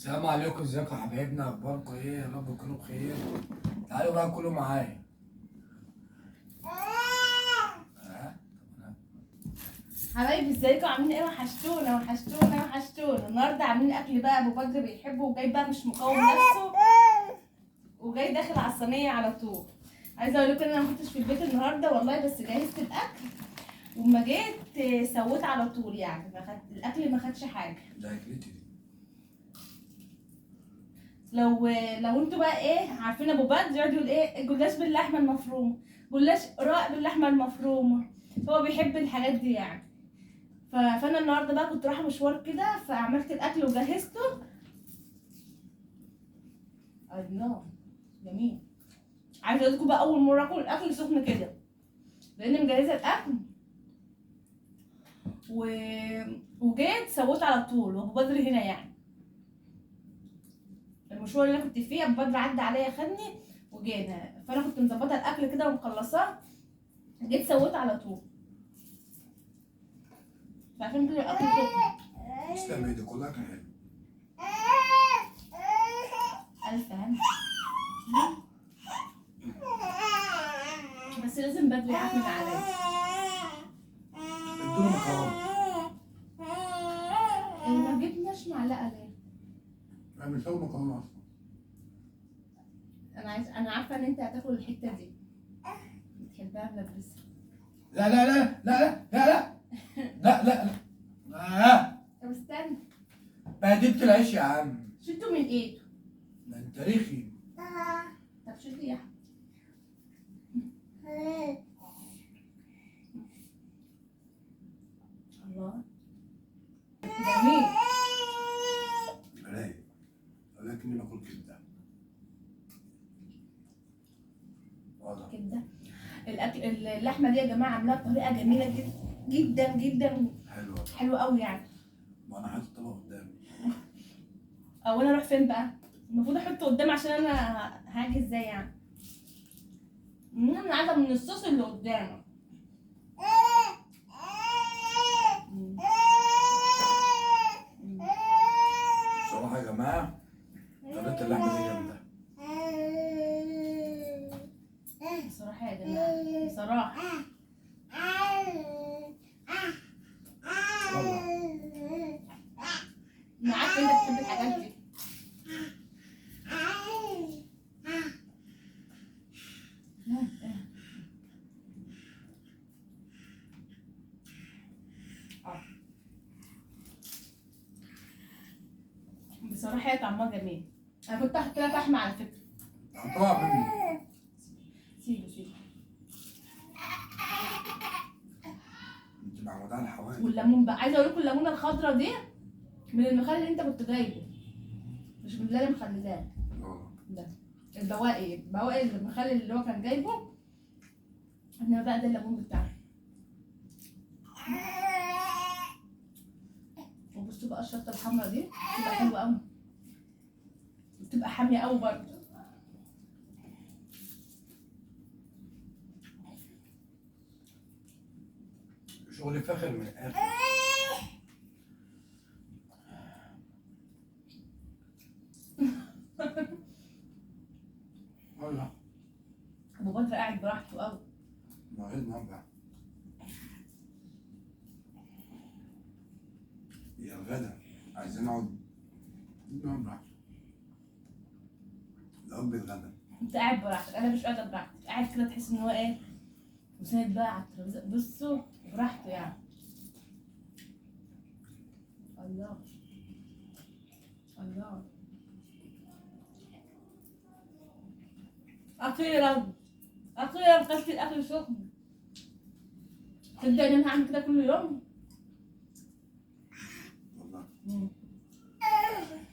السلام عليكم، ازيكم يا حبايبنا؟ اخباركم ايه؟ يا رب تكونوا بخير. تعالوا بقى كلوا معايا. حبايبي ازيكم عاملين ايه؟ وحشتونا وحشتونا وحشتونا. النهارده عاملين اكل بقى ابو بدر بيحبه، وجاي بقى مش مقاوم نفسه وجاي داخل على الصينية على طول. عايزه اقول لكم ان انا ما كنتش في البيت النهارده والله، بس جهزت الاكل وما جيت سويت على طول، يعني ما خدت الاكل، ما خدش حاجة. ده اكلتي دي. لو انتوا بقى ايه عارفين ابو بدر يقعد يقول ايه؟ جلاش باللحمه المفرومه، جلاش رقاق باللحمه المفرومه، هو بيحب الحاجات دي يعني. فانا النهارده بقى كنت رايحة مشوار كده، فعملت الاكل وجهزته. الله جميل. عايزه اقول لكم بقى اول مرة اكل الاكل سخن كده، لان مجهزة الاكل وجيت سويت على طول. وابو بدر هنا يعني المشوار اللي انا كنت فيه ابو بدر عدى عليا خدني وجينا، فانا كنت مظبطه الاكل كده ومخلصاه، جيت سويت على طول. فعشان كده الاكل سخن. تسلم ايدك والله كان حلو. الف هنا. بس لازم بدري يعتمد عليا. ادوله مكرونه. ما جبناش معلقه ليه؟ انا مش هاكل مكرونه اصلا. انا عارفه ان انت هتاكل الحتة دي، بتحبها ملبسه. لا لا لا لا لا لا لا لا لا. طب استنى، بهدلت العيش يا عم. شلته من ايده. ده انت رخي. طب شيل يا احمد. الله جميل. رايق، ولكني باكل كبده. واضح كبده. الاكل اللحمة دي يا جماعة عاملاها بطريقة جميلة جدا جدا جدا، حلوة حلوة قوي يعني. ما انا حاطط الطبق قدامي. او انا اروح فين بقى؟ المفروض احطه قدامي عشان انا هاجي ازاي يعني؟ انا عايزه من الصوص اللي قدامك. بصراحة يا جماعة طريقه اللحمة دي جامدة. بصراحة يا جماعة، بصراحة والله انا عارفه انت بتحب الحاجات دي. بصراحة هي طعمها جميل. انا كنت هحط لها فحم على فكرة. هتقع مني. سيبه سيبه. انت معودة على الحوادق. والليمون بقى، عايزه اقول لكم الليمونه الخضراء دي من المخلل اللي انت كنت جايبه، مش من اللي انا مخللاه. ده البواقي، بواقي المخلل اللي هو كان جايبه، انما بقى ده الليمون بتاعه. وبصوا بقى الشطه الحمراء دي بتبقى حلوة قوي، بتبقى حامية قوي برضه. شغل فاخر من الاخر. والله ابو بدر قاعد براحته قوي. ما غير منبع يا الغدا، عايزين نقعد براحتك. ده وجبة غدا. انت قاعد براحتك، انا مش قاعدة براحتي، قاعد كده تحس ان هو ايه، وساند بقى على الترابيزة. بصوا براحته يعني. الله الله. اخيرا اخيرا خدت الاكل سخن. تصدق ان انا هعمل كده كل يوم؟ والله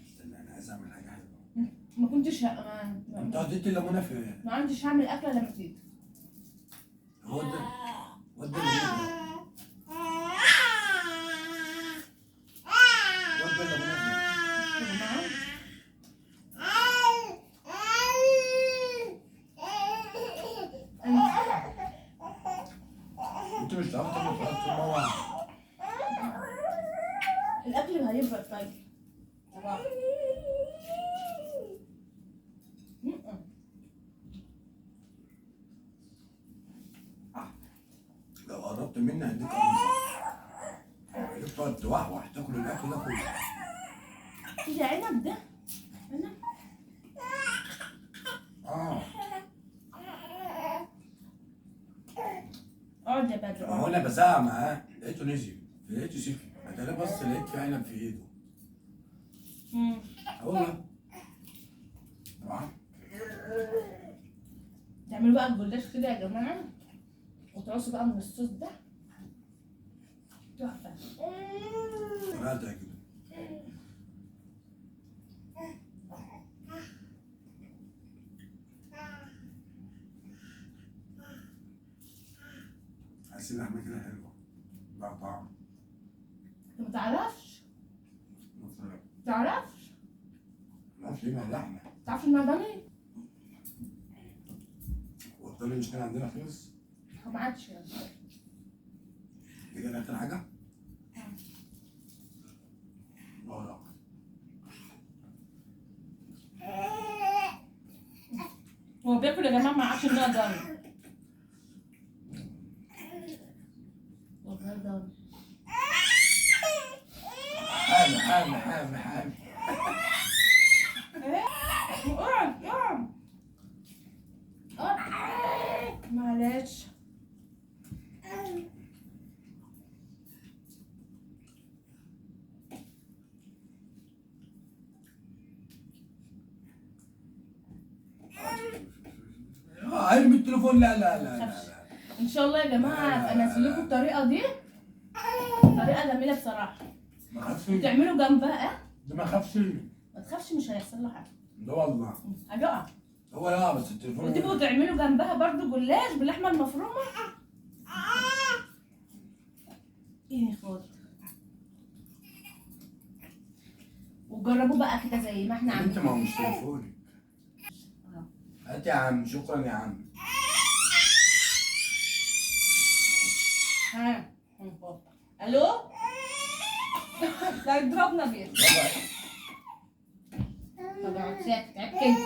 استنى، انا عايز اعمل حاجة حلوة. ما كنتش انت حطيت الليمونه في ايه؟ ما عنديش هعمل اكله لما تيجي. هو ده ودي الليمونه، ودي الليمونه. انت مش هتعرف تعمل خلاص. الاكل هيبرد. طيب توحوح تاكل الاكل ده كله. ايه ده عنب ده؟ عنب؟ اه اقعد يا بدر. ما هو انا بزعق معاه لقيته نزل، لقيته سكت، انا بس لقيت في عنب في ايده. والله. تعملوا بقى الجلاش كده يا جماعة وتعصوا بقى من الصوص ده تحفة. لا تعجبني. حاسس اللحمة كده حلوة لها طعم. انت ما تعرفش؟ ما تعرفش؟ ما اعرفش ايه مع اللحمة. ما تعرفش انها ضاني؟ هو الضاني مش كان عندنا خلص؟ ما عادش يعني. دي كانت اخر حاجة؟ لا. هو بياكل يا جماعة ما عرفش انها ضاني. والله ضاني. حامي حامي حامي حامي. اقعد اقعد اقعد معلش. ارمي التليفون. لا لا لا لا. ان شاء الله يا جماعة انزل لكم الطريقة دي، طريقه جميلة بصراحة. ما خافش تعملوا جنبها. ده ما خافش. ما تخافش مش هيحصل له حاجة. ده والله هيقع. هو لا بس التليفون. وتبقوا تعملوا جنبها برضو جلاش باللحمه المفرومه. ايه خد وجربوا بقى كده زي ما احنا عاملين. انت ما هو مش تليفونك. هات يا عم. شكرا يا عم. ها الو. لا يضربنا بيه. طب اقعد ساكت عيب كده.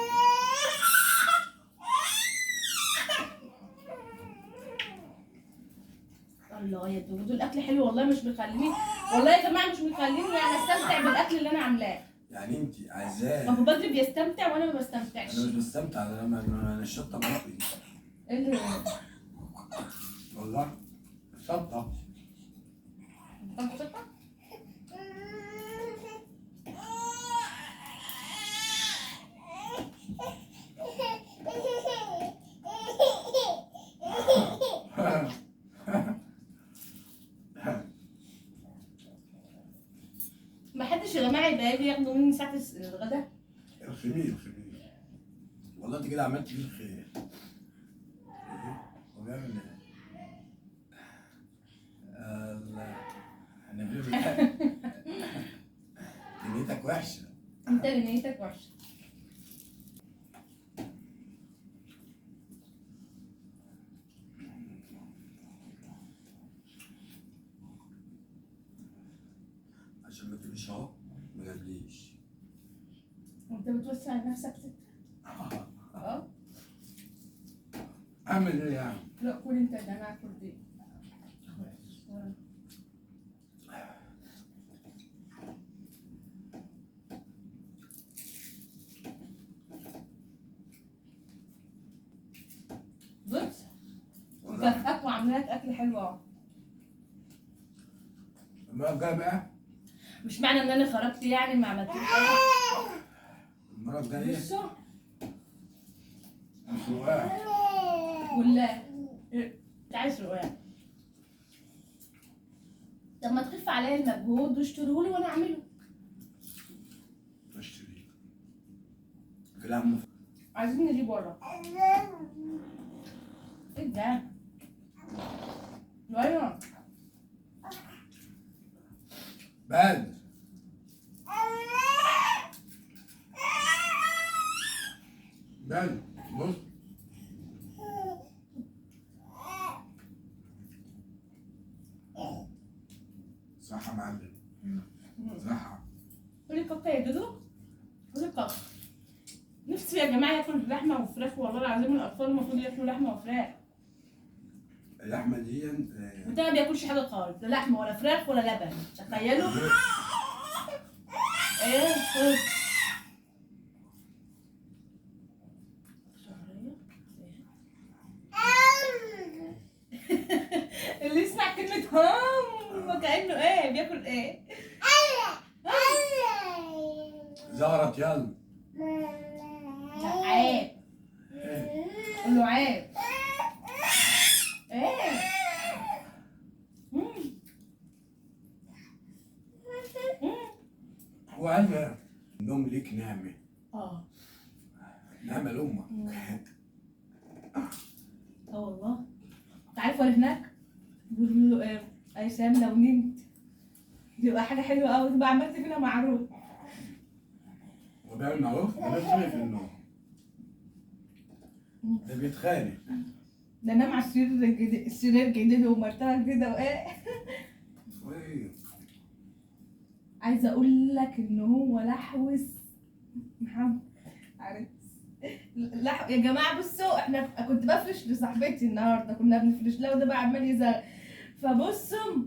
الله يا دودو الاكل حلو والله، مش مخليني والله يا جماعة، مش مخليني يعني استمتع بالاكل اللي انا عاملاه. يعني انت عايزاه؟ ابو بدر بيستمتع وانا ما بستمتعش. انا مش بستمتع، انا الشطه بطي. ايه اللي والله الشطه. بتحط شطه؟ ما حدش يا جماعة يبقى يجي ياخدوا مني ساعة الغداء. الخمير الخمير والله انت كده عملت فيه الخير. هو بيعمل ايه؟ الله انا نيتك وحشة. انت اللي نيتك وحشة. عشان ما تقوليش اهو ما جابليش. وانت بتوسع لنفسك سكة؟ اه اعمل ايه يعني؟ لا كل انت ده انا اكل دي. بص مكافئك وعامله لك اكل حلو اهو. المرة الجاية بقى مش معنى ان انا خرجت يعني ما عملتش. المرة الجاية بصوا مش رقاق ولا انت عايز رقاق؟ طب ما تخف عليا المجهود واشتريهولي وانا اعمله. اشتري كلام. عايزين نجيب ورا. ايه ده؟ ايوه بدر. بدر بص صح يا معلم. صح. قولي كاكا يا دودو، قولي كاكا. نفسي يا جماعة ياكل لحمه وفراخ والله العظيم. الاطفال المفروض ياكلوا لحمه وفراخ. اللحمة دي وده ما بياكلش حاجة خالص، لا لحمه ولا فراخ ولا لبن، تخيلوا. ايه اللي يسمع كلمة هم وكأنه ايه بياكل ايه. زهرت يلا. عيب قول له عيب. ايه هو قال النوم ليك نعمة. نعمة لأمك. والله انت عارف وانا هناك بيقولوا له ايه؟ هشام لو نمت بيبقى حاجة حلوة قوي، تبقى عملت فينا معروف. هو بيعمل معروف؟ ده بيتخانق في النوم، ده بيتخانق. ده نام على السرير الجديد، السرير الجديد ومرتبة كده وايه. عايزه اقول لك ان هو لحوس محمد عارف. يا جماعة بصوا، احنا كنت بفرش لصاحبتي النهارده، كنا بنفرش لها وده بقى عمال يزغ. فبصوا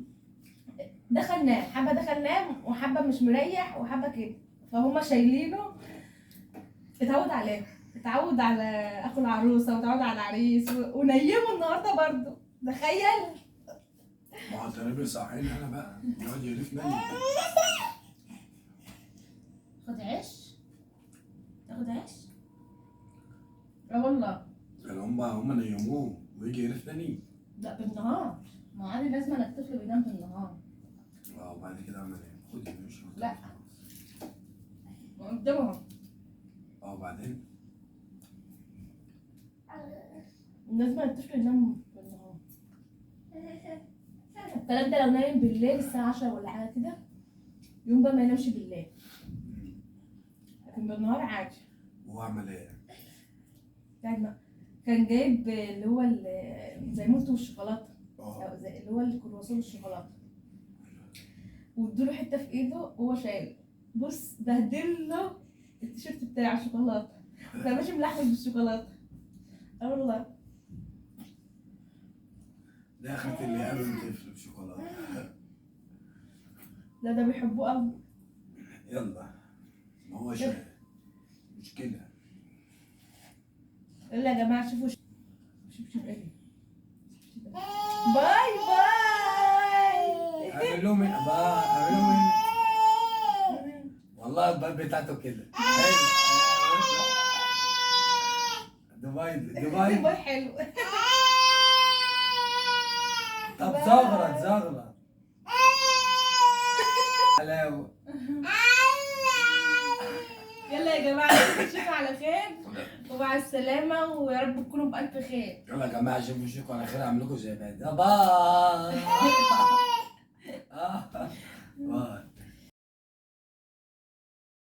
دخل نام، حبه دخل نام وحبه مش مريح وحبه كده، فهم شايلينه. اتعود عليه، اتعود على اخو العروسة واتعود على العريس ونيمه النهارده برضه، تخيل. ما هو تقريبا صحيني انا بقى يقعد يلف نايم. خد عيش، تاخد عيش. اه والله يعني هم نيموه ويجي يلف تاني. لا بالنهار، ما عادي لازم ان الطفل بينام بالنهار. وبعد كده عمل ايه؟ خدي مش لا قدامهم. وبعدين لازم الطفل ينام بالنهار. الكلام ده لو نايم بالليل الساعة 10 ولا حاجة كده، يوم بقى ما ينامش بالليل، لكن بالنهار عادي. وعمل ايه؟ كان جايب اللي هو زي مولتو والشوكولاته، او زي اللي هو الكرواسون والشوكولاته، وادوله حتة في ايده وهو شايل. بص بهدل له التيشيرت بتاع الشوكولاتة، كان ماشي ملحوس بالشوكولاته. اه والله ده اخرة اللي يقابل طفل بشوكولاته. لا ده بيحبوه قوي. يلا ما هو مشكلة. يلا يا جماعة شوفوا شوف ايه. bye bye. اعمل لهم ايه؟ اعمل لهم ايه؟ والله ال bye بتاعته كده. دبي دبي دبي حلو. طب زغرت زغرت. حلاوة. يلا يا جماعة نشوفكم على خير ومع السلامة، ويا رب تكونوا بألف خير. يلا يا جماعة اشوفكم على خير، اعمل لكم زي ما bye.